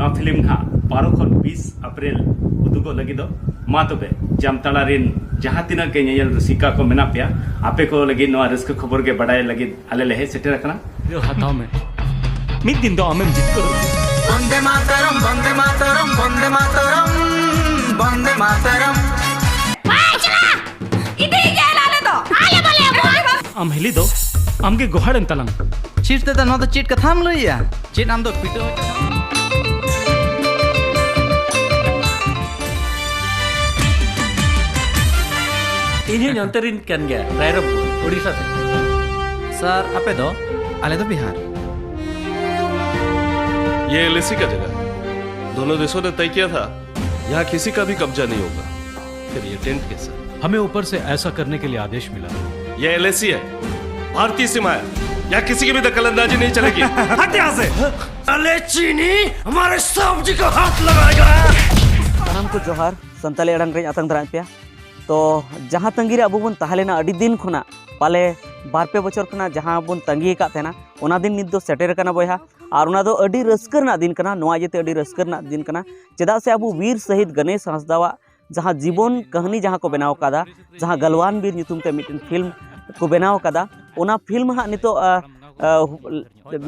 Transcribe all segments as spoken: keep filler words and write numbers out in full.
ᱱᱚᱣᱟ ᱯᱷᱤᱞᱢ ᱱᱟᱦᱟᱜ ᱵᱟᱨᱚ ᱠᱷᱚᱱ ᱵᱤᱥ ᱮᱯᱨᱤᱞ ᱩᱫᱩᱜᱚᱜ ᱞᱟᱹᱜᱤᱫᱚᱜ᱾ ᱢᱟ ᱛᱚᱵᱮ, ᱡᱟᱢᱛᱟᱲᱟ ᱨᱤᱱ ᱡᱟᱦᱟᱸ ᱛᱤᱱᱟᱹᱜ ᱜᱮ ᱧᱮᱧᱮᱞ ᱨᱩᱥᱤᱠᱟ ᱠᱚ ᱢᱮᱱᱟᱜ ᱯᱮᱭᱟ, ᱟᱯᱮ ᱠᱚ ᱞᱟᱹᱜᱤᱫ ᱱᱚᱣᱟ ᱨᱟᱹᱥᱠᱟᱹ ᱠᱷᱚᱵᱚᱨ ᱜᱮ ᱵᱟᱰᱟᱭ ᱞᱟᱹᱜᱤᱫ ᱟᱞᱮ ᱞᱮ ᱦᱮᱡ ᱥᱮᱴᱮᱨ ᱟᱠᱟᱱᱟ᱾ ᱦᱟᱛᱟᱣ ᱢᱮ, ᱢᱤᱫ ᱫᱤᱱ ᱫᱚ ᱟᱢᱮᱢ ᱡᱤᱛᱠᱟᱹᱨᱚᱜ ᱜᱮᱭᱟ᱾ ᱵᱚᱱᱫᱮ ᱢᱟᱛᱟᱨᱚᱢ, ᱵᱚᱱᱫᱮ ᱢᱟᱛᱟᱨᱚᱢ, ᱵᱚᱱᱫᱮ ᱢᱟᱛᱟᱨᱚᱢ, ᱵᱚᱱᱫᱮ ᱢᱟᱛᱟᱨᱚᱢ᱾ ᱵᱟᱭ ᱪᱟᱞᱟᱜ! ᱤᱫᱤᱭᱮ ᱜᱮᱭᱟ ᱟᱞᱮ ᱫᱚ᱾ ᱟᱞᱮ ᱵᱟᱞᱮ ᱮᱢᱚᱜᱼᱟ᱾ ᱟᱢ ᱦᱤᱞᱤ ᱫᱚ ᱟᱢᱜᱮ ᱜᱚᱦᱟᱲᱮᱢ ᱛᱟᱞᱟᱝ᱾ ᱪᱮᱫ ᱛᱮᱫᱚ ᱱᱚᱣᱟ ᱫᱚ ᱪᱮᱫ ᱠᱟᱛᱷᱟᱢ ᱞᱟᱹᱭᱮᱜᱼᱟ? ᱪᱮᱫ ᱟᱢ ᱫᱚ ᱯᱤᱴᱟᱹᱣ? ᱤᱧ ᱦᱚᱸᱧ ᱚᱱᱛᱮ ᱨᱤᱱ ᱠᱟᱱ ᱜᱮᱭᱟ, ᱨᱟᱭᱨᱚᱝᱯᱩᱨ, ᱳᱰᱤᱥᱟ ᱥᱮᱫ᱾ ᱥᱟᱨ, ᱟᱯᱮ ᱫᱚ? ᱟᱞᱮ ᱫᱚ ᱵᱤᱦᱟᱨ᱾ ये एलएसी का जगह है। दोनों देशों ने तय किया था, यहाँ किसी का भी कब्जा नहीं होगा। फिर ये टेंट कैसा? हमें ऊपर से ऐसा करने के लिए आदेश मिला। ये एलएसी है, भारतीय सीमा है, यहाँ किसी की भी दखल अंदाजी नहीं चलेगी। हट यहाँ से। साले चीनी हमारे सब्जी को हाथ लगाएगा। ᱥᱟᱱᱟᱢ ᱠᱚ ᱡᱚᱦᱟᱨ, ᱥᱟᱱᱛᱟᱞᱤ ᱟᱲᱟᱝ ᱨᱮᱧ ᱟᱛᱟᱝ ᱫᱟᱨᱟᱢ ᱯᱮᱭᱟ᱾ ᱛᱚ, ᱡᱟᱦᱟᱸ ᱛᱟᱺᱜᱤ ᱨᱮ ᱟᱵᱚ ᱵᱚᱱ ᱛᱟᱦᱮᱸ ᱞᱮᱱᱟ ᱟᱹᱰᱤ ᱫᱤᱱ ᱠᱷᱚᱱᱟᱜ, ᱯᱟᱞᱮ ᱵᱟᱨ ᱯᱮ ᱵᱚᱪᱷᱚᱨ ᱠᱷᱚᱱᱟᱜ ᱡᱟᱦᱟᱸ ᱵᱚᱱ ᱛᱟᱺᱜᱤ ᱟᱠᱟᱫ ᱛᱟᱦᱮᱱᱟ, ᱚᱱᱟ ᱫᱤᱱ ᱱᱤᱛ ᱫᱚ ᱥᱮᱴᱮᱨ ᱟᱠᱟᱱᱟ ᱵᱚᱭᱦᱟ᱾ ᱟᱨ ᱚᱱᱟ ᱫᱚ ᱟᱹᱰᱤ ᱨᱟᱹᱥᱠᱟᱹ ᱨᱮᱱᱟᱜ ᱫᱤᱱ ᱠᱟᱱᱟ᱾ ᱱᱚᱣᱟ ᱤᱭᱟᱹᱛᱮ ᱟᱹᱰᱤ ᱨᱟᱹᱥᱠᱟᱹ ᱨᱮᱱᱟᱜ ᱫᱤᱱ ᱠᱟᱱᱟ, ᱪᱮᱫᱟᱜ ᱥᱮ ᱟᱵᱚ ᱵᱤᱨ ᱥᱟᱹᱦᱤᱫ ᱜᱚᱱᱮᱥ ᱦᱟᱸᱥᱫᱟᱣᱟᱜ ᱡᱟᱦᱟᱸ ᱡᱤᱵᱚᱱ ᱠᱟᱹᱦᱱᱤ ᱡᱟᱦᱟᱸ ᱠᱚ ᱵᱮᱱᱟᱣ ᱟᱠᱟᱫᱟ, ᱡᱟᱦᱟᱸ ᱜᱟᱞᱣᱟᱱ ᱵᱤᱨ ᱧᱩᱛᱩᱢ ᱛᱮ ᱢᱤᱫᱴᱮᱱ ᱯᱷᱤᱞᱢ ᱠᱚ ᱵᱮᱱᱟᱣ ᱟᱠᱟᱫᱟ, ᱚᱱᱟ ᱯᱷᱤᱞᱢ ᱦᱟᱸᱜ ᱱᱤᱛᱚᱜ, ᱟ, ᱟ,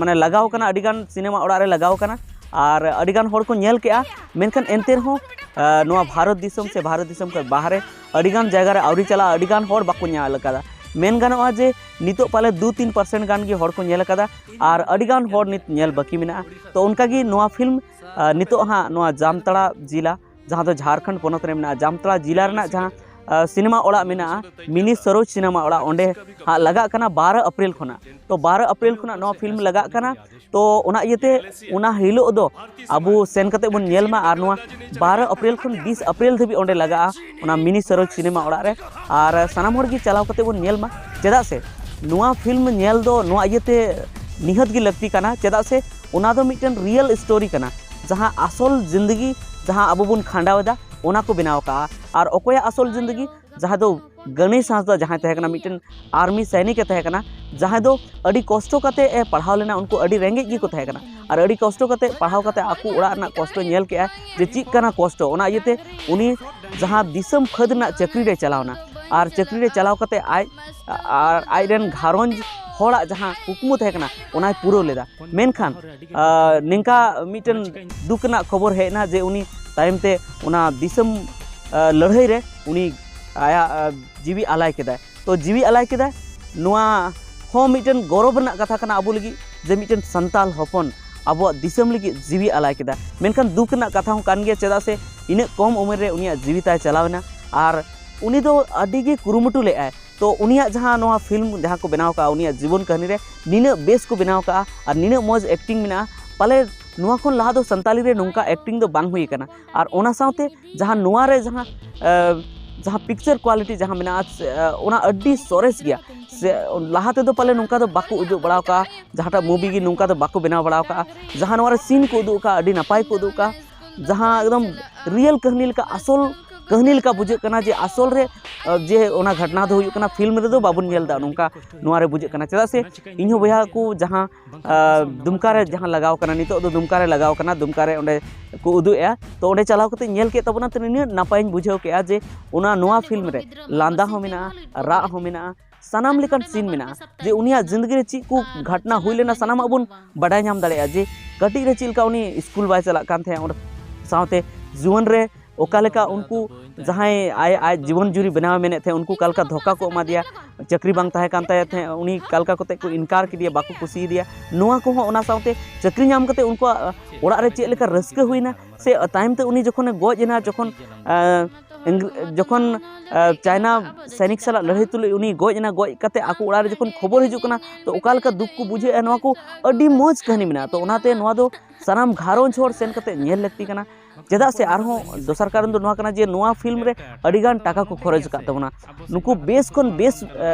ᱢᱟᱱᱮ ᱞᱟᱜᱟᱣ ᱠᱟᱱᱟ, ᱟᱹᱰᱤᱜᱟᱱ ᱥᱤᱱᱮᱢᱟ ᱚᱲᱟᱜ ᱨᱮ ᱞᱟᱜᱟᱣ ᱠᱟᱱᱟ᱾ ᱟᱨ ᱟᱹᱰᱤᱜᱟᱱ ᱦᱚᱲ ᱠᱚ ᱧᱮᱞ ᱠᱮᱜᱼᱟ, ᱢᱮᱱᱠᱷᱟᱱ ᱮᱱᱛᱮ ᱨᱮᱦᱚᱸ, ᱟ, ᱱᱚᱣᱟ ᱵᱷᱟᱨᱚᱛ ᱫᱤᱥᱚᱢ ᱥᱮ ᱵᱷᱟᱨᱚᱛ ᱫᱤᱥᱚᱢ ᱠᱷᱚᱱ ᱵᱟᱦᱨᱮ ᱟᱹᱰᱤᱜᱟᱱ ᱡᱟᱭᱜᱟ ᱨᱮ ᱟᱹᱣᱨᱤ ᱪᱟᱞᱟᱜᱼᱟ, ᱟᱹᱰᱤᱜᱟᱱ ᱦᱚᱲ ᱵᱟᱠᱚ ᱧᱮᱞ ᱟᱠᱟᱫᱟ᱾ ᱢᱮᱱ ᱜᱟᱱᱚᱜᱼᱟ ᱡᱮ ᱱᱤᱛᱚᱜ ᱯᱟᱞᱮ ᱫᱩ ᱛᱤᱱ ᱯᱟᱨᱥᱮᱱᱴ ᱜᱟᱱ ᱜᱮ ᱦᱚᱲ ᱠᱚ ᱧᱮᱞ ᱟᱠᱟᱫᱟ, ᱟᱨ ᱟᱹᱰᱤᱜᱟᱱ ᱦᱚᱲ ᱱᱤᱛ ᱧᱮᱞ ᱵᱟᱹᱠᱤ ᱢᱮᱱᱟᱜᱼᱟ᱾ ᱛᱚ, ᱚᱱᱠᱟᱜᱮ ᱱᱚᱣᱟ ᱯᱷᱤᱞᱢ, ᱟ, ᱱᱤᱛᱚᱜ ᱦᱟᱸᱜ ᱱᱚᱣᱟ ᱡᱟᱢᱛᱟᱲᱟ ᱡᱮᱞᱟ, ᱡᱟᱦᱟᱸ ᱫᱚ ᱡᱷᱟᱲᱠᱷᱚᱸᱰ ᱯᱚᱱᱚᱛ ᱨᱮ ᱢᱮᱱᱟᱜᱼᱟ, ᱡᱟᱢᱛᱟᱲᱟ ᱡᱮᱞᱟ ᱨᱮᱱᱟᱜ ᱡᱟᱦᱟᱸ, ᱟ, ᱥᱤᱱᱮᱢᱟ ᱚᱲᱟᱜ ᱢᱮᱱᱟᱜᱼᱟ, ᱢᱤᱱᱤ ᱥᱚᱨᱳᱡᱽ ᱥᱤᱱᱮᱢᱟ ᱚᱲᱟᱜ, ᱚᱸᱰᱮ ᱦᱟᱸᱜ ᱞᱟᱜᱟᱜ ᱠᱟᱱᱟ ᱵᱟᱨᱚ ᱮᱯᱨᱤᱞ ᱠᱷᱚᱱᱟᱜ᱾ ᱛᱚ, ᱵᱟᱨᱚ ᱮᱯᱨᱤᱞ ᱠᱷᱚᱱᱟᱜ ᱱᱚᱣᱟ ᱯᱷᱤᱞᱢ ᱞᱟᱜᱟᱜ ᱠᱟᱱᱟ᱾ ᱛᱚ, ᱚᱱᱟ ᱤᱭᱟᱹᱛᱮ ᱚᱱᱟ ᱦᱤᱞᱳᱜ ᱫᱚ ᱟᱵᱚ ᱥᱮᱱ ᱠᱟᱛᱮ ᱵᱚᱱ ᱧᱮᱞ ᱢᱟ, ᱟᱨ ᱱᱚᱣᱟ ᱵᱟᱨᱚ ᱮᱯᱨᱤᱞ ᱠᱷᱚᱱ ᱵᱤᱥ ᱮᱯᱨᱤᱞ ᱫᱷᱟᱹᱵᱤᱡ ᱚᱸᱰᱮ ᱞᱟᱜᱟᱜᱼᱟ, ᱚᱱᱟ ᱢᱤᱱᱤ ᱥᱚᱨᱳᱡᱽ ᱥᱤᱱᱮᱢᱟ ᱚᱲᱟᱜ ᱨᱮ᱾ ᱟᱨ ᱥᱟᱱᱟᱢ ᱦᱚᱲ ᱜᱮ ᱪᱟᱞᱟᱣ ᱠᱟᱛᱮ ᱵᱚᱱ ᱧᱮᱞ ᱢᱟ, ᱪᱮᱫᱟᱜ ᱥᱮ ᱱᱚᱣᱟ ᱯᱷᱤᱞᱢ ᱧᱮᱞ ᱫᱚ ᱱᱚᱣᱟ ᱤᱭᱟᱹᱛᱮ ᱱᱤᱦᱟᱹᱛ ᱜᱮ ᱞᱟᱹᱠᱛᱤ ᱠᱟᱱᱟ, ᱪᱮᱫᱟᱜ ᱥᱮ ᱚᱱᱟ ᱫᱚ ᱢᱤᱫᱴᱮᱱ ᱨᱤᱭᱮᱞ ᱥᱴᱳᱨᱤ ᱠᱟᱱᱟ, ᱡᱟᱦᱟᱸ ᱟᱥᱚᱞ ᱡᱤᱱᱫᱮᱜᱤ, ᱡᱟᱦᱟᱸ ᱟᱵᱚ ᱵᱚᱱ ᱠᱷᱟᱸᱰᱟᱣ ᱮᱫᱟ, ᱚᱱᱟ ᱠᱚ ᱵᱮᱱᱟᱣ ᱟᱠᱟᱜᱼᱟ᱾ ᱟᱨ ᱚᱠᱚᱭᱟᱜ ᱟᱥᱚᱞ ᱡᱤᱱᱫᱮᱜᱤ? ᱡᱟᱦᱟᱸ ᱫᱚ ᱜᱚᱱᱮᱥ ᱦᱟᱸᱥᱫᱟ ᱡᱟᱦᱟᱸᱭ ᱛᱟᱦᱮᱸ ᱠᱟᱱᱟ, ᱢᱤᱫᱴᱮᱱ ᱟᱨᱢᱤ ᱥᱚᱭᱱᱤᱠ ᱮ ᱛᱟᱦᱮᱸ ᱠᱟᱱᱟ, ᱡᱟᱦᱟᱸᱭ ᱫᱚ ᱟᱹᱰᱤ ᱠᱚᱥᱴᱚ ᱠᱟᱛᱮ ᱮ ᱯᱟᱲᱦᱟᱣ ᱞᱮᱱᱟ᱾ ᱩᱱᱠᱩ ᱟᱹᱰᱤ ᱨᱮᱸᱜᱮᱡ ᱜᱮᱠᱚ ᱛᱟᱦᱮᱸ ᱠᱟᱱᱟ, ᱟᱨ ᱟᱹᱰᱤ ᱠᱚᱥᱴᱚ ᱠᱟᱛᱮ ᱯᱟᱲᱦᱟᱣ ᱠᱟᱛᱮ ᱟᱠᱚ ᱚᱲᱟᱜ ᱨᱮᱱᱟᱜ ᱠᱚᱥᱴᱚ ᱧᱮᱞ ᱠᱮᱜᱼᱟ ᱡᱮ ᱪᱮᱫ ᱠᱟᱱᱟ ᱠᱚᱥᱴᱚ᱾ ᱚᱱᱟ ᱤᱭᱟᱹᱛᱮ ᱩᱱᱤ ᱡᱟᱦᱟᱸ ᱫᱤᱥᱚᱢ ᱯᱷᱟᱹᱫ ᱨᱮᱱᱟᱜ ᱪᱟᱹᱠᱨᱤ ᱨᱮ ᱪᱟᱞᱟᱣ ᱮᱱᱟ, ᱟᱨ ᱪᱟᱹᱠᱨᱤ ᱨᱮ ᱪᱟᱞᱟᱣ ᱠᱟᱛᱮ ᱟᱡ ᱟᱨ ᱟᱡ ᱨᱮᱱ ᱜᱷᱟᱨᱚᱸᱡᱽ ᱦᱚᱲᱟᱜ ᱡᱟᱦᱟᱸ ᱠᱩᱠᱢᱩ ᱛᱟᱦᱮᱸ ᱠᱟᱱᱟ, ᱚᱱᱟᱭ ᱯᱩᱨᱟᱹᱣ ᱞᱮᱫᱟ᱾ ᱢᱮᱱᱠᱷᱟᱱ ᱟᱨ ᱱᱤᱝᱠᱟ ᱢᱤᱫᱴᱮᱱ ᱫᱩᱠ ᱨᱮᱱᱟᱜ ᱠᱷᱚᱵᱚᱨ ᱦᱮᱡ ᱮᱱᱟ ᱡᱮ ᱩᱱᱤ ᱛᱟᱭᱚᱢ ᱛᱮ ᱚᱱᱟ ᱫᱤᱥᱚᱢ ᱟᱨ ᱞᱟᱹᱲᱦᱟᱹᱭ ᱨᱮ ᱩᱱᱤ ᱟᱭᱟᱜ ᱟᱨ ᱡᱤᱣᱤ ᱟᱞᱟᱭ ᱠᱮᱫᱟᱭ᱾ ᱛᱚ ᱡᱤᱣᱤ ᱟᱞᱟᱭ ᱠᱮᱫᱟᱭ, ᱱᱚᱣᱟ ᱦᱚᱸ ᱢᱤᱫᱴᱮᱱ ᱜᱚᱨᱚᱵᱽ ᱨᱮᱱᱟᱜ ᱠᱟᱛᱷᱟ ᱠᱟᱱᱟ ᱟᱵᱚ ᱞᱟᱹᱜᱤᱫ, ᱡᱮ ᱢᱤᱫᱴᱮᱱ ᱥᱟᱱᱛᱟᱞ ᱦᱚᱯᱚᱱ ᱟᱵᱚᱣᱟᱜ ᱫᱤᱥᱚᱢ ᱞᱟᱹᱜᱤᱫ ᱡᱤᱣᱤ ᱟᱞᱟᱭ ᱠᱮᱫᱟ᱾ ᱢᱮᱱᱠᱷᱟᱱ ᱫᱩᱠ ᱨᱮᱱᱟᱜ ᱠᱟᱛᱷᱟ ᱦᱚᱸ ᱠᱟᱱ ᱜᱮᱭᱟ, ᱪᱮᱫᱟᱜ ᱥᱮ ᱤᱱᱟᱹᱜ ᱠᱚᱢ ᱩᱢᱮᱨ ᱨᱮ ᱩᱱᱤᱭᱟᱜ ᱡᱤᱣᱤ ᱛᱟᱭ ᱪᱟᱞᱟᱣ ᱮᱱᱟ᱾ ᱟᱨ ᱩᱱᱤ ᱫᱚ ᱟᱹᱰᱤ ᱜᱮ ᱠᱩᱨᱩᱢᱩᱴᱩ ᱞᱮᱫᱼᱟᱭ᱾ ᱛᱚ ᱩᱱᱤᱭᱟᱜ ᱡᱟᱦᱟᱸ ᱱᱚᱣᱟ ᱯᱷᱤᱞᱢ ᱡᱟᱦᱟᱸ ᱠᱚ ᱵᱮᱱᱟᱣ ᱠᱟᱜᱼᱟ, ᱩᱱᱤᱭᱟᱜ ᱡᱤᱵᱚᱱ ᱠᱟᱹᱦᱱᱤ ᱨᱮ ᱱᱤᱱᱟᱹᱜ ᱵᱮᱥ ᱠᱚ ᱵᱮᱱᱟᱣ ᱠᱟᱜᱼᱟ ᱟᱨ ᱱᱤᱱᱟᱹᱜ ᱢᱚᱡᱽ ᱮᱠᱴᱤᱝ ᱢᱮᱱᱟᱜᱼᱟ, ᱯᱟᱞᱮ ᱱᱚᱣᱟ ᱠᱷᱚᱱ ᱞᱟᱦᱟ ᱫᱚ ᱥᱟᱱᱛᱟᱞᱤ ᱨᱮ ᱱᱚᱝᱠᱟ ᱮᱠᱴᱤᱝ ᱫᱚ ᱵᱟᱝ ᱦᱩᱭ ᱟᱠᱟᱱᱟ᱾ ᱟᱨ ᱚᱱᱟ ᱥᱟᱶᱛᱮ ᱡᱟᱦᱟᱸ ᱱᱚᱣᱟ ᱨᱮ ᱡᱟᱦᱟᱸ ᱟᱨ ᱡᱟᱦᱟᱸ ᱯᱤᱠᱪᱟᱨ ᱠᱣᱟᱞᱤᱴᱤ ᱡᱟᱦᱟᱸ ᱢᱮᱱᱟᱜᱼᱟ, ᱥᱮ, ᱟᱨ ᱚᱱᱟ ᱟᱹᱰᱤ ᱥᱚᱨᱮᱥ ᱜᱮᱭᱟ᱾ ᱥᱮ ᱞᱟᱦᱟ ᱛᱮᱫᱚ ᱯᱟᱞᱮ ᱱᱚᱝᱠᱟ ᱫᱚ ᱵᱟᱠᱚ ᱩᱫᱩᱜ ᱵᱟᱲᱟᱣ ᱠᱟᱜᱼᱟ, ᱡᱟᱦᱟᱸᱴᱟᱜ ᱢᱩᱵᱷᱤ ᱜᱮ ᱱᱚᱝᱠᱟ ᱫᱚ ᱵᱟᱠᱚ ᱵᱮᱱᱟᱣ ᱵᱟᱲᱟᱣ ᱠᱟᱜᱼᱟ᱾ ᱡᱟᱦᱟᱸ ᱱᱚᱣᱟ ᱨᱮ ᱥᱤᱱ ᱠᱚ ᱩᱫᱩᱜ ᱠᱟᱜᱼᱟ, ᱟᱹᱰᱤ ᱱᱟᱯᱟᱭ ᱠᱚ ᱩᱫᱩᱜ ᱠᱟᱜᱼᱟ᱾ ᱡᱟᱦᱟᱸ ᱮᱠᱫᱚᱢ ᱨᱤᱭᱮᱞ ᱠᱟᱹᱦᱱᱤ ᱞᱮᱠᱟ, ᱟᱥᱚᱞ ᱠᱟᱹᱦᱱᱤ ᱞᱮᱠᱟ ᱵᱩᱡᱷᱟᱹᱜ ᱠᱟᱱᱟ ᱡᱮ ᱟᱥᱚᱞ ᱨᱮ ᱟᱨ ᱡᱮ ᱚᱱᱟ ᱜᱷᱚᱴᱱᱟ ᱫᱚ ᱦᱩᱭᱩᱜ ᱠᱟᱱᱟ, ᱯᱷᱤᱞᱢ ᱨᱮᱫᱚ ᱵᱟᱵᱚᱱ ᱧᱮᱞ ᱮᱫᱟ ᱱᱚᱝᱠᱟ᱾ ᱱᱚᱣᱟ ᱨᱮ ᱵᱩᱡᱷᱟᱹᱜ ᱠᱟᱱᱟ, ᱪᱮᱫᱟᱜ ᱥᱮ ᱤᱧᱦᱚᱸ ᱵᱚᱭᱦᱟ ᱠᱚ ᱡᱟᱦᱟᱸ ᱟᱨ ᱫᱩᱢᱠᱟ ᱨᱮ ᱡᱟᱦᱟᱸ ᱞᱟᱜᱟᱣ ᱠᱟᱱᱟ, ᱱᱤᱛᱚᱜ ᱫᱚ ᱫᱩᱢᱠᱟ ᱨᱮ ᱞᱟᱜᱟᱣ ᱠᱟᱱᱟ, ᱫᱩᱢᱠᱟ ᱨᱮ ᱚᱸᱰᱮ ᱠᱚ ᱩᱫᱩᱜ ᱮᱜᱼᱟ᱾ ᱛᱚ ᱚᱸᱰᱮ ᱪᱟᱞᱟᱣ ᱠᱟᱛᱮ ᱧᱮᱞ ᱠᱮᱫ ᱛᱟᱵᱚᱱᱟ, ᱛᱚ ᱱᱤᱱᱟᱹᱜ ᱱᱟᱯᱟᱭᱤᱧ ᱵᱩᱡᱷᱟᱹᱣ ᱠᱮᱜᱼᱟ ᱡᱮ ᱚᱱᱟ ᱱᱚᱣᱟ ᱯᱷᱤᱞᱢ ᱨᱮ ᱞᱟᱸᱫᱟ ᱦᱚᱸ ᱢᱮᱱᱟᱜᱼᱟ, ᱨᱟᱜ ᱦᱚᱸ ᱢᱮᱱᱟᱜᱼᱟ, ᱥᱟᱱᱟᱢ ᱞᱮᱠᱟᱱ ᱥᱤᱱ ᱢᱮᱱᱟᱜᱼᱟ᱾ ᱡᱮ ᱩᱱᱤᱭᱟᱜ ᱡᱤᱱᱫᱮᱜᱤ ᱨᱮ ᱪᱮᱫ ᱠᱚ ᱜᱷᱚᱴᱱᱟ ᱦᱩᱭ ᱞᱮᱱᱟ, ᱥᱟᱱᱟᱢᱟᱜ ᱵᱚᱱ ᱵᱟᱰᱟᱭ ᱧᱟᱢ ᱫᱟᱲᱮᱭᱟᱜᱼᱟ᱾ ᱡᱮ ᱠᱟᱹᱴᱤᱡ ᱨᱮ ᱪᱮᱫ ᱞᱮᱠᱟ ᱩᱱᱤ ᱥᱠᱩᱞ ᱵᱟᱭ ᱪᱟᱞᱟᱜ ᱠᱟᱱ ᱛᱟᱦᱮᱸᱫ, ᱚᱸᱰᱮ ᱥᱟᱶᱛᱮ ᱡᱩᱣᱟᱹᱱ ᱨᱮ ᱚᱠᱟ ᱞᱮᱠᱟ ᱩᱱᱠᱩ ᱡᱟᱦᱟᱸᱭ ᱟᱭ ᱟᱡ ᱡᱤᱵᱚᱱ ᱡᱩᱨᱤ ᱵᱮᱱᱟᱣ ᱮ ᱢᱮᱱᱮᱫ ᱛᱟᱦᱮᱸᱫ, ᱩᱱᱠᱩ ᱚᱠᱟ ᱞᱮᱠᱟ ᱫᱷᱳᱠᱟ ᱠᱚ ᱮᱢᱟ ᱫᱮᱭᱟ, ᱪᱟᱹᱠᱨᱤ ᱵᱟᱝ ᱛᱟᱦᱮᱸ ᱠᱟᱱ ᱛᱟᱭᱟ ᱛᱟᱦᱮᱸᱫ, ᱩᱱᱤ ᱚᱠᱟ ᱞᱮᱠᱟ ᱠᱟᱛᱮ ᱠᱚ ᱤᱱᱠᱟᱨ ᱠᱮᱫᱮᱭᱟ, ᱵᱟᱠᱚ ᱠᱩᱥᱤᱭᱟᱫᱮᱭᱟ, ᱱᱚᱣᱟ ᱠᱚᱦᱚᱸ᱾ ᱚᱱᱟ ᱥᱟᱶᱛᱮ ᱪᱟᱹᱠᱨᱤ ᱧᱟᱢ ᱠᱟᱛᱮ ᱩᱱᱠᱩᱣᱟᱜ ᱚᱲᱟᱜ ᱨᱮ ᱪᱮᱫ ᱞᱮᱠᱟ ᱨᱟᱹᱥᱠᱟᱹ ᱦᱩᱭᱱᱟ, ᱥᱮ ᱛᱟᱭᱚᱢ ᱛᱮ ᱩᱱᱤ ᱡᱚᱠᱷᱚᱱᱮ ᱜᱚᱡ ᱮᱱᱟ, ᱡᱚᱠᱷᱚᱱ ᱟᱨ ᱤᱝᱨᱮ-, ᱡᱚᱠᱷᱚᱱ ᱟᱨ ᱪᱟᱭᱱᱟ ᱥᱟᱭᱱᱤᱠ ᱥᱟᱞᱟᱜ ᱞᱟᱹᱲᱦᱟᱹᱭ ᱛᱩᱞᱩᱡ ᱩᱱᱤ ᱜᱚᱡ ᱮᱱᱟ, ᱜᱚᱡ ᱠᱟᱛᱮ ᱟᱠᱚ ᱚᱲᱟᱜ ᱨᱮ ᱡᱚᱠᱷᱚᱱ ᱠᱷᱚᱵᱚᱨ ᱦᱤᱡᱩᱜ ᱠᱟᱱᱟ, ᱛᱚ ᱚᱠᱟ ᱞᱮᱠᱟ ᱫᱩᱠ ᱠᱚ ᱵᱩᱡᱷᱟᱹᱣᱮᱫᱼᱟ, ᱱᱚᱣᱟ ᱠᱚ ᱟᱹᱰᱤ ᱢᱚᱡᱽ ᱠᱟᱹᱦᱱᱤ ᱢᱮᱱᱟᱜᱼᱟ᱾ ᱛᱚ ᱚᱱᱟᱛᱮ ᱱᱚᱣᱟ ᱫᱚ ᱥᱟᱱᱟᱢ ᱜᱷᱟᱨᱚᱸᱡᱽ ᱦᱚᱲ ᱥᱮᱱ ᱠᱟᱛᱮ ᱧᱮᱞ ᱞᱟᱹᱠᱛᱤ ᱠᱟᱱᱟ᱾ ᱪᱮᱫᱟᱜ ᱥᱮ ᱟᱨᱦᱚᱸ ᱫᱚᱥᱟᱨ ᱠᱟᱨᱚᱱ ᱫᱚ ᱱᱚᱣᱟ ᱠᱟᱱᱟ ᱡᱮ ᱱᱚᱣᱟ ᱯᱷᱤᱞᱢ ᱨᱮ ᱟᱹᱰᱤᱜᱟᱱ ᱴᱟᱠᱟ ᱠᱚ ᱠᱷᱚᱨᱚᱪ ᱟᱠᱟᱫ ᱛᱟᱵᱚᱱᱟ᱾ ᱱᱩᱠᱩ ᱵᱮᱥ ᱠᱷᱚᱱ ᱵᱮᱥ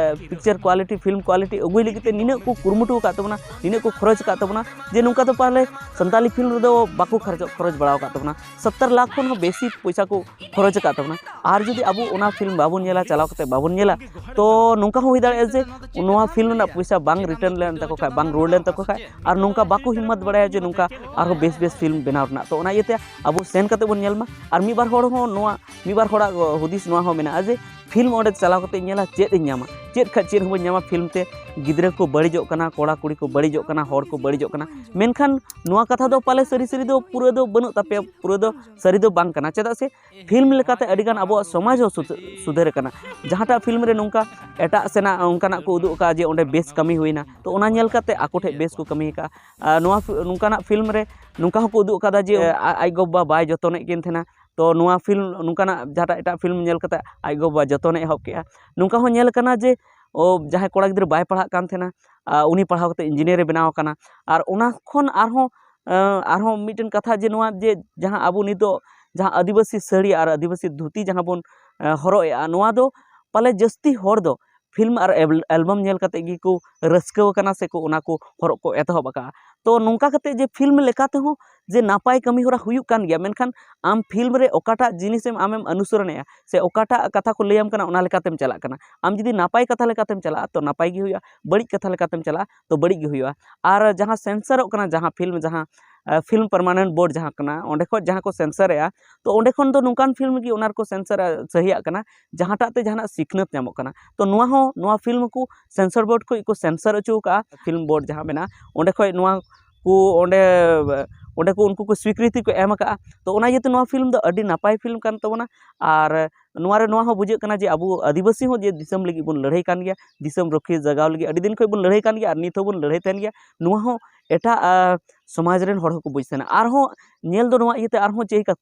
ᱯᱤᱠᱪᱟᱨ ᱠᱳᱣᱟᱞᱤᱴᱤ, ᱯᱷᱤᱞᱢ ᱠᱳᱣᱟᱞᱤᱴᱤ ᱟᱹᱜᱩᱭ ᱞᱟᱹᱜᱤᱫ ᱛᱮ ᱱᱤᱱᱟᱹᱜ ᱠᱚ ᱠᱩᱨᱩᱢᱩᱴᱩ ᱟᱠᱟᱫ ᱛᱟᱵᱚᱱᱟ, ᱱᱤᱱᱟᱹᱜ ᱠᱚ ᱠᱷᱚᱨᱚᱪ ᱟᱠᱟᱫ ᱛᱟᱵᱚᱱᱟ ᱡᱮ ᱱᱚᱝᱠᱟ ᱫᱚ ᱯᱟᱞᱮ ᱥᱟᱱᱛᱟᱞᱤ ᱯᱷᱤᱞᱢ ᱨᱮᱫᱚ ᱵᱟᱠᱚ ᱠᱷᱚᱨᱚᱪ, ᱠᱷᱚᱨᱚᱪ ᱵᱟᱲᱟ ᱟᱠᱟᱫ ᱛᱟᱵᱚᱱᱟ᱾ ᱥᱚᱛᱛᱚᱨ ᱞᱟᱠᱷ ᱠᱷᱚᱱ ᱦᱚᱸ ᱵᱮᱥᱤ ᱯᱚᱭᱥᱟ ᱠᱚ ᱠᱷᱚᱨᱚᱪ ᱟᱠᱟᱫ ᱛᱟᱵᱚᱱᱟ᱾ ᱟᱨ ᱡᱩᱫᱤ ᱟᱵᱚ ᱚᱱᱟ ᱯᱷᱤᱞᱢ ᱵᱟᱵᱚᱱ ᱧᱮᱞᱟ, ᱪᱟᱞᱟᱣ ᱠᱟᱛᱮ ᱵᱟᱵᱚᱱ ᱧᱮᱞᱟ, ᱛᱚ ᱱᱚᱝᱠᱟ ᱦᱚᱸ ᱦᱩᱭ ᱫᱟᱲᱮᱭᱟᱜᱼᱟ ᱡᱮ ᱱᱚᱣᱟ ᱯᱷᱤᱞᱢ ᱨᱮᱱᱟᱜ ᱯᱚᱭᱥᱟ ᱵᱟᱝ ᱨᱤᱴᱟᱨᱱ ᱞᱮᱱ ᱛᱟᱠᱚ ᱠᱷᱟᱡ, ᱵᱟᱝ ᱨᱩᱣᱟᱹᱲ ᱞᱮᱱ ᱛᱟᱠᱚ ᱠᱷᱟᱡ, ᱟᱨ ᱱᱚᱝᱠᱟ ᱵᱟᱠᱚ ᱦᱤᱢᱢᱚᱛ ᱵᱟᱲᱟᱭᱟ ᱡᱮ ᱱᱚᱝᱠᱟ ᱟᱨᱦᱚᱸ ᱵᱮᱥ ᱵᱮᱥ ᱯᱷᱤᱞᱢ ᱵᱮᱱᱟᱣ ᱨᱮᱱᱟᱜ᱾ ᱛᱚ ᱚᱱᱟ ᱤᱭᱟᱹᱛᱮ ᱟᱵᱚ ᱥᱮᱱ ᱠᱟᱛᱮ ᱵᱚᱱ ᱧᱮᱞ ᱢᱟ᱾ ᱟᱨ ᱢᱤᱫ ᱵᱟᱨ ᱦᱚᱲ ᱦᱚᱸ ᱱᱚᱣᱟ, ᱢᱤᱫ ᱵᱟᱨ ᱦᱚᱲᱟᱜ ᱦᱩᱫᱤᱥ ᱱᱚᱣᱟ ᱦᱚᱸ ᱢᱮᱱᱟᱜᱼᱟ ᱡᱮ ᱯᱷᱤᱞᱢ ᱚᱸᱰᱮ ᱪᱟᱞᱟᱣ ᱠᱟᱛᱮ ᱧᱮᱞᱟ, ᱪᱮᱫ ᱤᱧ ᱧᱟᱢᱟ? ᱪᱮᱫ ᱠᱷᱟᱡ ᱪᱮᱫ ᱦᱚᱸ ᱵᱟᱹᱧ ᱧᱟᱢᱟ᱾ ᱯᱷᱤᱞᱢ ᱛᱮ ᱜᱤᱫᱽᱨᱟᱹ ᱠᱚ ᱵᱟᱹᱲᱤᱡᱚᱜ ᱠᱟᱱᱟ, ᱠᱚᱲᱟ ᱠᱩᱲᱤ ᱠᱚ ᱵᱟᱹᱲᱤᱡᱚᱜ ᱠᱟᱱᱟ, ᱦᱚᱲ ᱠᱚ ᱵᱟᱹᱲᱤᱡᱚᱜ ᱠᱟᱱᱟ᱾ ᱢᱮᱱᱠᱷᱟᱱ ᱱᱚᱣᱟ ᱠᱟᱛᱷᱟ ᱫᱚ ᱯᱟᱞᱮ ᱥᱟᱹᱨᱤ ᱥᱟᱹᱨᱤ ᱫᱚ ᱯᱩᱨᱟᱹ ᱫᱚ ᱵᱟᱹᱱᱩᱜ ᱛᱟᱯᱮᱭᱟ, ᱯᱩᱨᱟᱹ ᱫᱚ ᱥᱟᱹᱨᱤ ᱫᱚ ᱵᱟᱝ ᱠᱟᱱᱟ᱾ ᱪᱮᱫᱟᱜ ᱥᱮ ᱯᱷᱤᱞᱢ ᱞᱮᱠᱟᱛᱮ ᱟᱹᱰᱤᱜᱟᱱ ᱟᱵᱚᱣᱟᱜ ᱥᱚᱢᱟᱡᱽ ᱦᱚᱸ ᱥᱩᱫᱷ-, ᱥᱩᱫᱷᱟᱹᱨ ᱟᱠᱟᱱᱟ᱾ ᱡᱟᱦᱟᱸᱴᱟᱜ ᱯᱷᱤᱞᱢ ᱨᱮ ᱱᱚᱝᱠᱟ ᱮᱴᱟᱜ ᱥᱮᱱᱟᱜ ᱚᱱᱠᱟᱱᱟᱜ ᱠᱚ ᱩᱫᱩᱜ ᱟᱠᱟᱫᱼᱟ ᱡᱮ ᱚᱸᱰᱮ ᱵᱮᱥ ᱠᱟᱹᱢᱤ ᱦᱩᱭᱱᱟ, ᱛᱚ ᱚᱱᱟ ᱧᱮᱞ ᱠᱟᱛᱮ ᱟᱠᱚ ᱴᱷᱮᱱ ᱵᱮᱥ ᱠᱚ ᱠᱟᱹᱢᱤ ᱟᱠᱟᱫᱼᱟ᱾ ᱟᱨ ᱱᱚᱣᱟ ᱯᱷᱤ-, ᱱᱚᱝᱠᱟᱱᱟᱜ ᱯᱷᱤᱞᱢ ᱨᱮ ᱱᱚᱝᱠᱟ ᱦᱚᱸᱠᱚ ᱩᱫᱩᱜ ᱟᱠᱟᱫᱟ ᱡᱮ ᱟ-, ᱟᱡ ᱜᱚ-ᱵᱟᱵᱟ ᱵᱟᱭ ᱡᱚᱛᱚᱱᱮᱫ ᱠᱤᱱ ᱛᱟᱦᱮᱱᱟ, ᱛᱚ ᱱᱚᱣᱟ ᱯᱷᱤᱞᱢ, ᱱᱚᱝᱠᱟᱱᱟᱜ ᱡᱟᱦᱟᱸᱴᱟᱜ ᱮᱴᱟᱜ ᱯᱷᱤᱞᱢ ᱧᱮᱞ ᱠᱟᱛᱮ ᱟᱡ ᱜᱚ-ᱵᱟᱵᱟ ᱡᱚᱛᱚᱱᱮ ᱮᱦᱚᱵ ᱠᱮᱫᱼᱟ᱾ ᱱᱚᱝᱠᱟ ᱦᱚᱸ ᱧᱮᱞ ᱟᱠᱟᱱᱟ ᱡᱮ ᱚ, ᱡᱟᱦᱟᱸᱭ ᱠᱚᱲᱟ ᱜᱤᱫᱽᱨᱟᱹ ᱵᱟᱭ ᱯᱟᱲᱦᱟᱜ ᱠᱟᱱ ᱛᱟᱦᱮᱱᱟ, ᱟ, ᱩᱱᱤ ᱯᱟᱲᱦᱟᱣ ᱠᱟᱛᱮ ᱤᱧᱡᱤᱱᱤᱭᱟᱨ ᱮ ᱵᱮᱱᱟᱣ ᱟᱠᱟᱱᱟ᱾ ᱟᱨ ᱚᱱᱟ ᱠᱷᱚᱱ ᱟᱨᱦᱚᱸ, ᱟ, ᱟᱨᱦᱚᱸ ᱢᱤᱫᱴᱮᱱ ᱠᱟᱛᱷᱟ ᱡᱮ ᱱᱚᱣᱟ ᱡᱮ ᱡᱟᱦᱟᱸ ᱟᱵᱚ ᱱᱤᱛᱚᱜ ᱡᱟᱦᱟᱸ ᱟᱹᱫᱤᱵᱟᱹᱥᱤ ᱥᱟᱹᱲᱤ ᱟᱨ ᱟᱹᱫᱤᱵᱟᱹᱥᱤ ᱫᱷᱩᱛᱤ ᱡᱟᱦᱟᱸ ᱵᱚᱱ, ᱟ, ᱦᱚᱨᱚᱜ ᱮᱜᱼᱟ, ᱱᱚᱣᱟ ᱫᱚ ᱯᱟᱞᱮ ᱡᱟᱹᱥᱛᱤ ᱦᱚᱲ ᱫᱚ ᱯᱷᱤᱞᱢ ᱟᱨ ᱮᱞ-, ᱮᱞᱵᱟᱢ ᱧᱮᱞ ᱠᱟᱛᱮ ᱜᱮᱠᱚ ᱨᱟᱹᱥᱠᱟᱹ ᱟᱠᱟᱱᱟ ᱥᱮᱠᱚ ᱚᱱᱟ ᱠᱚ ᱦᱚᱨᱚᱜ ᱠᱚ ᱮᱛᱚᱦᱚᱵ ᱟᱠᱟᱫᱼᱟ᱾ ᱛᱚ ᱱᱚᱝᱠᱟ ᱠᱟᱛᱮ ᱡᱮ ᱯᱷᱤᱞᱢ ᱞᱮᱠᱟ ᱛᱮᱦᱚᱸ ᱡᱮ ᱱᱟᱯᱟᱭ ᱠᱟᱹᱢᱤ ᱦᱚᱨᱟ ᱦᱩᱭᱩᱜ ᱠᱟᱱ ᱜᱮᱭᱟ, ᱢᱮᱱᱠᱷᱟᱱ ᱟᱢ ᱯᱷᱤᱞᱢ ᱨᱮ ᱚᱠᱟᱴᱟᱜ ᱡᱤᱱᱤᱥᱮᱢ ᱟᱢᱮᱢ ᱚᱱᱩᱥᱚᱨᱚᱱᱮᱜᱼᱟ ᱥᱮ ᱚᱠᱟᱴᱟᱜ ᱠᱟᱛᱷᱟ ᱠᱚ ᱞᱟᱹᱭᱟᱢ ᱠᱟᱱᱟ, ᱚᱱᱟ ᱞᱮᱠᱟᱛᱮᱢ ᱪᱟᱞᱟᱜ ᱠᱟᱱᱟ᱾ ᱟᱢ ᱡᱩᱫᱤ ᱱᱟᱯᱟᱭ ᱠᱟᱛᱷᱟ ᱞᱮᱠᱟᱛᱮᱢ ᱪᱟᱞᱟᱜᱼᱟ, ᱛᱚ ᱱᱟᱯᱟᱭ ᱜᱮ ᱦᱩᱭᱩᱜᱼᱟ, ᱵᱟᱹᱲᱤᱡ ᱠᱟᱛᱷᱟ ᱞᱮᱠᱟᱛᱮᱢ ᱪᱟᱞᱟᱜᱼᱟ, ᱛᱚ ᱵᱟᱹᱲᱤᱡ ᱜᱮ ᱦᱩᱭᱩᱜᱼᱟ᱾ ᱟᱨ ᱡᱟᱦᱟᱸ ᱥᱮᱱᱥᱟᱨᱚᱜ ᱠᱟᱱᱟ, ᱡᱟᱦᱟᱸ ᱯᱷᱤᱞᱢ, ᱡᱟᱦᱟᱸ, ᱟ, ᱯᱷᱤᱞᱢ ᱯᱟᱨᱢᱟᱱᱮᱱᱴ ᱵᱳᱨᱰ ᱡᱟᱦᱟᱸ ᱠᱟᱱᱟ, ᱚᱸᱰᱮ ᱠᱷᱚᱱ ᱡᱟᱦᱟᱸ ᱠᱚ ᱥᱮᱱᱥᱟᱨᱮᱜᱼᱟ, ᱛᱚ ᱚᱸᱰᱮ ᱠᱷᱚᱱ ᱫᱚ ᱱᱚᱝᱠᱟᱱ ᱯᱷᱤᱞᱢ ᱜᱮ ᱚᱱᱟ ᱨᱮᱠᱚ ᱥᱮᱱᱥᱟᱨ ᱥᱟᱹᱦᱤᱭᱟᱜ ᱠᱟᱱᱟ, ᱡᱟᱦᱟᱸᱴᱟᱜ ᱛᱮ ᱡᱟᱦᱟᱱᱟᱜ ᱥᱤᱠᱷᱱᱟᱹᱛ ᱧᱟᱢᱚᱜ ᱠᱟᱱᱟ᱾ ᱛᱚ ᱱᱚᱣᱟ ᱦᱚᱸ, ᱱᱚᱣᱟ ᱯᱷᱤᱞᱢ ᱠᱚ ᱥᱮᱱᱥᱚᱨ ᱵᱳᱨᱰ ᱠᱷᱚᱱ ᱠᱚ ᱥᱮᱱᱥᱚᱨ ᱦᱚᱪᱚ ᱟᱠᱟᱫᱼᱟ, ᱯᱷᱤᱞᱢ ᱵᱳᱨᱰ ᱡᱟᱦᱟᱸ ᱢᱮᱱᱟᱜᱼᱟ, ᱚᱸᱰᱮ ᱠᱷᱚᱱ ᱱᱚᱣᱟ ᱠᱚ ᱚᱸᱰᱮ, ᱚᱸᱰᱮ ᱠᱚ ᱩᱱᱠᱩ ᱠᱚ ᱥᱣᱤᱠᱨᱤᱛᱤ ᱠᱚ ᱮᱢ ᱟᱠᱟᱫᱼᱟ᱾ ᱛᱚ ᱚᱱᱟ ᱤᱭᱟᱹᱛᱮ ᱱᱚᱣᱟ ᱯᱷᱤᱞᱢ ᱫᱚ ᱟᱹᱰᱤ ᱱᱟᱯᱟᱭ ᱯᱷᱤᱞᱢ ᱠᱟᱱ ᱛᱟᱵᱚᱱᱟ᱾ ᱟᱨ ᱱᱚᱣᱟ ᱨᱮ ᱱᱚᱣᱟ ᱦᱚᱸ ᱵᱩᱡᱷᱟᱹᱜ ᱠᱟᱱᱟ ᱡᱮ ᱟᱵᱚ ᱟᱹᱫᱤᱵᱟᱹᱥᱤ ᱦᱚᱸ ᱡᱮ ᱫᱤᱥᱚᱢ ᱞᱟᱹᱜᱤᱫ ᱵᱚᱱ ᱞᱟᱹᱲᱦᱟᱹᱭ ᱠᱟᱱ ᱜᱮᱭᱟ, ᱫᱤᱥᱚᱢ ᱨᱩᱠᱷᱤᱭᱟᱹ ᱡᱟᱜᱟᱣ ᱞᱟᱹᱜᱤᱫ ᱟᱹᱰᱤ ᱫᱤᱱ ᱠᱷᱚᱱ ᱵᱚᱱ ᱞᱟᱹᱲᱦᱟᱹᱭ ᱠᱟᱱ ᱜᱮᱭᱟ ᱟᱨ ᱱᱤᱛ ᱦᱚᱸᱵᱚᱱ ᱞᱟᱹᱲᱦᱟᱹᱭ ᱛᱟᱦᱮᱱ ᱜᱮᱭᱟ᱾ ᱱᱚᱣᱟ ᱦᱚᱸ ᱮᱴᱟᱜ, ᱟ, ᱥᱚᱢᱟᱡᱽ ᱨᱮᱱ ᱦᱚᱲ ᱦᱚᱸᱠᱚ ᱵᱩᱡᱽ ᱛᱟᱦᱮᱱᱟ᱾ ᱟᱨᱦᱚᱸ ᱧᱮᱞ ᱫᱚ ᱱᱚᱣᱟ ᱤᱭᱟᱹᱛᱮ ᱟᱨᱦᱚᱸ ᱪᱮᱫ ᱞᱮᱠᱟ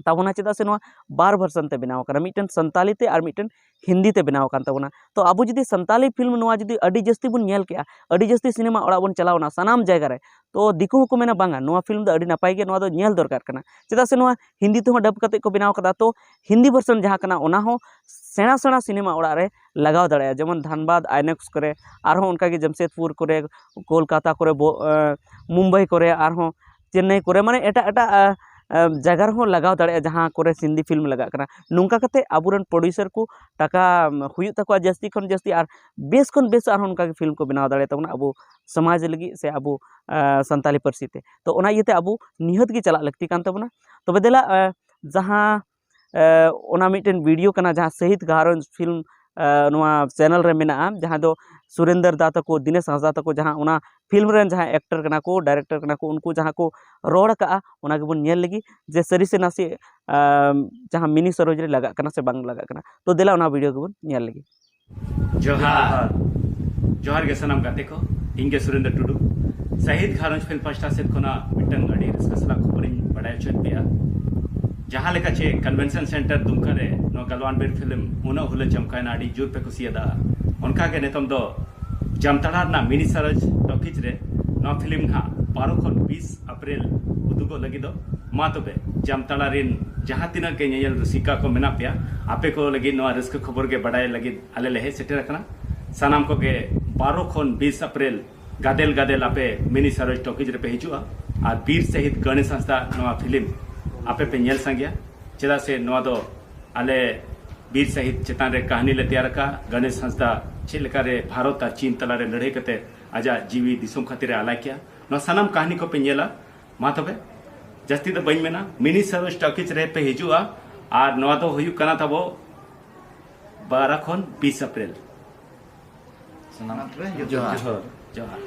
ᱛᱟᱵᱚᱱᱟ, ᱪᱮᱫᱟᱜ ᱥᱮ ᱱᱚᱣᱟ ᱵᱟᱨ ᱵᱷᱟᱨᱥᱟᱱ ᱛᱮ ᱵᱮᱱᱟᱣ ᱟᱠᱟᱱᱟ, ᱢᱤᱫᱴᱮᱱ ᱥᱟᱱᱛᱟᱞᱤ ᱛᱮ ᱟᱨ ᱢᱤᱫᱴᱮᱱ ᱦᱤᱱᱫᱤ ᱛᱮ ᱵᱮᱱᱟᱣ ᱟᱠᱟᱱ ᱛᱟᱵᱚᱱᱟ᱾ ᱛᱚ ᱟᱵᱚ ᱡᱩᱫᱤ ᱥᱟᱱᱛᱟᱞᱤ ᱯᱷᱤᱞᱢ ᱱᱚᱣᱟ ᱡᱩᱫᱤ ᱟᱹᱰᱤ ᱡᱟᱹᱥᱛᱤ ᱵᱚᱱ ᱧᱮᱞ ᱠᱮᱜᱼᱟ, ᱟᱹᱰᱤ ᱡᱟᱹᱥᱛᱤ ᱥᱤᱱᱮᱢᱟ ᱚᱲᱟᱜ ᱵᱚᱱ ᱪᱟᱞᱟᱣᱱᱟ ᱥᱟᱱᱟᱢ ᱡᱟᱭᱜᱟ ᱨᱮ, ᱛᱚ ᱫᱤᱠᱩ ᱦᱚᱸᱠᱚ ᱢᱮᱱᱟ, "ᱵᱟᱝᱟ, ᱱᱚᱣᱟ ᱯᱷᱤᱞᱢ ᱫᱚ ᱟᱹᱰᱤ ᱱᱟᱯᱟᱭ ᱜᱮᱭᱟ, ᱱᱚᱣᱟ ᱫᱚ ᱧᱮᱞ ᱫᱚᱨᱠᱟᱨ ᱠᱟᱱᱟ", ᱪᱮᱫᱟᱜ ᱥᱮ ᱱᱚᱣᱟ ᱦᱤᱱᱫᱤ ᱛᱮᱦᱚᱸ ᱰᱟᱵ ᱠᱟᱛᱮ ᱠᱚ ᱵᱮᱱᱟᱣ ᱠᱟᱫᱟ᱾ ᱛᱚ ᱦᱤᱱᱫᱤ ᱵᱷᱟᱨᱥᱟᱱ ᱡᱟᱦᱟᱸ ᱠᱟᱱᱟ, ᱚᱱᱟ ᱦᱚᱸ ᱥᱮᱬᱟ ᱥᱮᱬᱟ ᱥᱤᱱᱮᱢᱟ ᱚᱲᱟᱜ ᱨᱮ ᱞᱟᱜᱟᱣ ᱫᱟᱲᱮᱭᱟᱜᱼᱟ, ᱡᱮᱢᱚᱱ ᱫᱷᱟᱱᱵᱟᱫᱽ ᱟᱭᱱᱚᱠᱥ ᱠᱚᱨᱮ, ᱟᱨᱦᱚᱸ ᱚᱱᱠᱟᱜᱮ ᱡᱟᱢᱥᱮᱫᱽᱯᱩᱨ ᱠᱚᱨᱮ, ᱠᱳᱞᱠᱟᱛᱟ ᱠᱚᱨᱮ, ᱵᱚ-, ᱮᱸ, ᱢᱩᱢᱵᱟᱭ ᱠᱚᱨᱮ, ᱟᱨᱦᱚᱸ ᱪᱮᱱᱱᱟᱭ ᱠᱚᱨᱮ, ᱢᱟᱱᱮ ᱮᱴᱟᱜ ᱮᱴᱟᱜ, ᱮᱸ, ᱮᱸ, ᱡᱟᱭᱜᱟ ᱨᱮᱦᱚᱸ ᱞᱟᱜᱟᱣ ᱫᱟᱲᱮᱭᱟᱜᱼᱟ, ᱡᱟᱦᱟᱸ ᱠᱚᱨᱮ ᱦᱤᱱᱫᱤ ᱯᱷᱤᱞᱢ ᱞᱟᱜᱟᱜ ᱠᱟᱱᱟ᱾ ᱱᱚᱝᱠᱟ ᱠᱟᱛᱮ ᱟᱵᱚᱨᱮᱱ ᱯᱨᱚᱰᱭᱩᱥᱟᱨ ᱠᱚ ᱴᱟᱠᱟ, ᱮᱸ, ᱦᱩᱭᱩᱜ ᱛᱟᱠᱚᱣᱟ ᱡᱟᱹᱥᱛᱤ ᱠᱷᱚᱱ ᱡᱟᱹᱥᱛᱤ, ᱟᱨ ᱵᱮᱥ ᱠᱷᱚᱱ ᱵᱮᱥ ᱟᱨᱦᱚᱸ ᱚᱱᱠᱟᱜᱮ ᱯᱷᱤᱞᱢ ᱠᱚ ᱵᱮᱱᱟᱣ ᱫᱟᱲᱮᱭᱟᱜ ᱛᱟᱵᱚᱱᱟ ᱟᱵᱚ ᱥᱚᱢᱟᱡᱽ ᱞᱟᱹᱜᱤᱫ ᱥᱮ ᱟᱵᱚ, ᱮᱸ, ᱥᱟᱱᱛᱟᱞᱤ ᱯᱟᱹᱨᱥᱤ ᱛᱮ᱾ ᱛᱚ ᱚᱱᱟ ᱤᱭᱟᱹᱛᱮ ᱟᱵᱚ ᱱᱤᱦᱟᱹᱛ ᱜᱮ ᱪᱟᱞᱟᱜ ᱞᱟᱹᱠᱛᱤ ᱠᱟᱱ ᱛᱟᱵᱚᱱᱟ᱾ ᱛᱚᱵᱮ ᱫᱮᱞᱟ, ᱮᱸ, ᱡᱟᱦᱟᱸ ᱮ, ᱚᱱᱟ ᱢᱤᱫᱴᱮᱱ ᱵᱷᱤᱰᱤᱭᱳ ᱠᱟᱱᱟ, ᱡᱟᱦᱟᱸ ᱥᱟᱹᱦᱤᱫ ᱜᱷᱟᱨᱚᱸᱡᱽ ᱯᱷᱤᱞᱢ, ᱮ, ᱱᱚᱣᱟ ᱪᱮᱱᱮᱞ ᱨᱮ ᱢᱮᱱᱟᱜᱼᱟ, ᱡᱟᱦᱟᱸ ᱫᱚ ᱥᱩᱨᱮᱱᱫᱟᱨ ᱫᱟ ᱛᱟᱠᱚ, ᱫᱤᱱᱮᱥ ᱦᱟᱸᱥᱫᱟ ᱛᱟᱠᱚ, ᱡᱟᱦᱟᱸ ᱚᱱᱟ ᱯᱷᱤᱞᱢ ᱨᱮᱱ ᱡᱟᱦᱟᱸᱭ ᱮᱠᱴᱚᱨ ᱠᱟᱱᱟ ᱠᱚ, ᱰᱟᱭᱨᱮᱠᱴᱚᱨ ᱠᱟᱱᱟ ᱠᱚ, ᱩᱱᱠᱩ ᱡᱟᱦᱟᱸ ᱠᱚ ᱨᱚᱲ ᱟᱠᱟᱜᱼᱟ, ᱚᱱᱟ ᱜᱮᱵᱚᱱ ᱧᱮᱞ ᱞᱮᱜᱮ, ᱡᱮ ᱥᱟᱹᱨᱤ ᱥᱮ ᱱᱟᱥᱮ, ᱮ, ᱡᱟᱦᱟᱸ ᱢᱤᱱᱤ ᱥᱚᱨᱳᱡᱽ ᱨᱮ ᱞᱟᱜᱟᱜ ᱠᱟᱱᱟ ᱥᱮ ᱵᱟᱝ ᱞᱟᱜᱟᱜ ᱠᱟᱱᱟ᱾ ᱛᱚ ᱫᱮᱞᱟ ᱚᱱᱟ ᱵᱷᱤᱰᱤᱭᱳ ᱜᱮᱵᱚᱱ ᱧᱮᱞ ᱞᱮᱜᱮ᱾ ᱡᱚᱦᱟᱨ᱾ ᱡᱚᱦᱟᱨ ᱜᱮ ᱥᱟᱱᱟᱢ ᱜᱟᱛᱮ ᱠᱚ, ᱤᱧ ᱜᱮ ᱥᱩᱨᱮᱱᱫᱨᱚ ᱴᱩᱰᱩ᱾ ᱥᱟᱹᱦᱤᱫ ᱜᱷᱟᱨᱚᱸᱡᱽ ᱯᱷᱤᱞᱢ ᱯᱟᱥᱴᱟ ᱥᱮᱫ ᱠᱷᱚᱱᱟᱜ ᱢᱤᱫᱴᱟᱝ ᱟᱹᱰᱤ ᱨᱟᱹᱥᱠᱟᱹ ᱥᱟᱞᱟᱜ ᱠᱷᱚᱵᱚᱨᱤᱧ ᱵᱟᱰᱟᱭ ᱦᱚᱪᱚᱭᱮᱫ ᱯᱮᱭᱟ᱾ ᱡᱟᱦᱟᱸ ᱞᱮᱠᱟ ᱪᱮ ᱠᱚᱱᱵᱷᱮᱱᱥᱚᱱ ᱥᱮᱱᱴᱟᱨ ᱫᱩᱢᱠᱟ ᱨᱮ ᱱᱚᱣᱟ ᱜᱟᱞᱣᱟᱱ ᱵᱤᱨ ᱯᱷᱤᱞᱢ ᱩᱱᱟᱹᱜ ᱦᱩᱞᱟᱹ ᱪᱟᱢᱠᱟᱭᱮᱱᱟ, ᱟᱹᱰᱤ ᱡᱳᱨ ᱯᱮ ᱠᱩᱥᱤᱭᱟᱫᱟ, ᱚᱱᱠᱟ ᱜᱮ ᱱᱤᱛᱚᱝ ᱫᱚ ᱡᱟᱢᱛᱟᱲᱟ ᱨᱮᱱᱟᱜ ᱢᱤᱱᱤ ᱥᱟᱨᱚᱡᱽ ᱴᱚᱠᱤᱡᱽ ᱨᱮ ᱱᱚᱣᱟ ᱯᱷᱤᱞᱢ ᱱᱟᱦᱟᱜ ᱵᱟᱨᱚ ᱠᱷᱚᱱ ᱵᱤᱥ ᱮᱯᱨᱤᱞ ᱩᱫᱩᱜᱚᱜ ᱞᱟᱹᱜᱤᱫᱚᱜ᱾ ᱢᱟ ᱛᱚᱵᱮ ᱡᱟᱢᱛᱟᱲᱟ ᱨᱮᱱ ᱡᱟᱦᱟᱸ ᱛᱤᱱᱟᱹᱜ ᱜᱮ ᱧᱮᱧᱮᱞ ᱨᱩᱥᱤᱠᱟ ᱠᱚ ᱢᱮᱱᱟᱜ ᱯᱮᱭᱟ, ᱟᱯᱮ ᱠᱚ ᱞᱟᱹᱜᱤᱫ ᱱᱚᱣᱟ ᱨᱟᱹᱥᱠᱟᱹ ᱠᱷᱚᱵᱚᱨ ᱜᱮ ᱵᱟᱰᱟᱭ ᱞᱟᱹᱜᱤᱫ ᱟᱞᱮ ᱞᱮ ᱦᱮᱡ ᱥᱮᱴᱮᱨ ᱟᱠᱟᱱᱟ᱾ ᱥᱟᱱᱟᱢ ᱠᱚᱜᱮ ᱵᱟᱨᱚ ᱠᱷᱚᱱ ᱵᱤᱥ ᱮᱯᱨᱤᱞ ᱜᱟᱫᱮᱞ ᱜᱟᱫᱮᱞ ᱟᱯᱮ ᱢᱤᱱᱤ ᱥᱟᱨᱚᱡᱽ ᱴᱚᱠᱤᱡᱽ ᱨᱮᱯᱮ ᱦᱤᱡᱩᱜᱼᱟ ᱟᱨ ᱵᱤᱨ ᱥᱟᱹᱦᱤᱫ ᱜᱚᱬᱮᱥ ᱦᱟᱸᱥᱫᱟ ᱱᱚᱣᱟ ᱯᱷᱤᱞᱢ ᱟᱯᱮ ᱯᱮ ᱧᱮᱞ ᱥᱟᱸᱜᱮᱭᱟ᱾ ᱪᱮᱫᱟᱜ ᱥᱮ ᱱᱚᱣᱟ ᱫᱚ ᱟᱞᱮ ᱵᱤᱨ ᱥᱟᱹᱦᱤᱫ ᱪᱮᱛᱟᱱ ᱨᱮ ᱠᱟᱹᱦᱱᱤ ᱞᱮ ᱛᱮᱭᱟᱨ ᱟᱠᱟᱫᱼᱟ᱾ ᱜᱚᱬᱮᱥ ᱦᱟᱸᱥᱫᱟ ᱪᱮᱫ ᱞᱮᱠᱟᱨᱮ ᱵᱷᱟᱨᱚᱛ ᱟᱨ ᱪᱤᱱ ᱛᱟᱞᱟᱨᱮ ᱞᱟᱹᱲᱦᱟᱹᱭ ᱠᱟᱛᱮ ᱟᱡᱟᱜ ᱡᱤᱣᱤ ᱫᱤᱥᱚᱢ ᱠᱷᱟᱹᱛᱤᱨ ᱮ ᱟᱞᱟᱭ ᱠᱮᱜᱼᱟ, ᱱᱚᱣᱟ ᱥᱟᱱᱟᱢ ᱠᱟᱹᱦᱱᱤ ᱠᱚᱯᱮ ᱧᱮᱞᱟ᱾ ᱢᱟ ᱛᱚᱵᱮ, ᱡᱟᱹᱥᱛᱤ ᱫᱚ ᱵᱟᱹᱧ ᱢᱮᱱᱟ, ᱢᱤᱱᱤ ᱥᱟᱨᱚᱡᱽ ᱴᱚᱠᱤᱡᱽ ᱨᱮ ᱯᱮ ᱦᱤᱡᱩᱜᱼᱟ᱾ ᱟᱨ ᱱᱚᱣᱟ ᱫᱚ ᱦᱩᱭᱩᱜ ᱠᱟᱱᱟ ᱛᱟᱵᱚ ᱵᱟᱨᱚ ᱠᱷᱚᱱ ᱵᱤᱥ ᱮᱯᱨᱤᱞ᱾ ᱥᱟᱱᱟᱢ ᱡᱚᱦᱟᱨ᱾ ᱡᱚᱦᱟᱨ᱾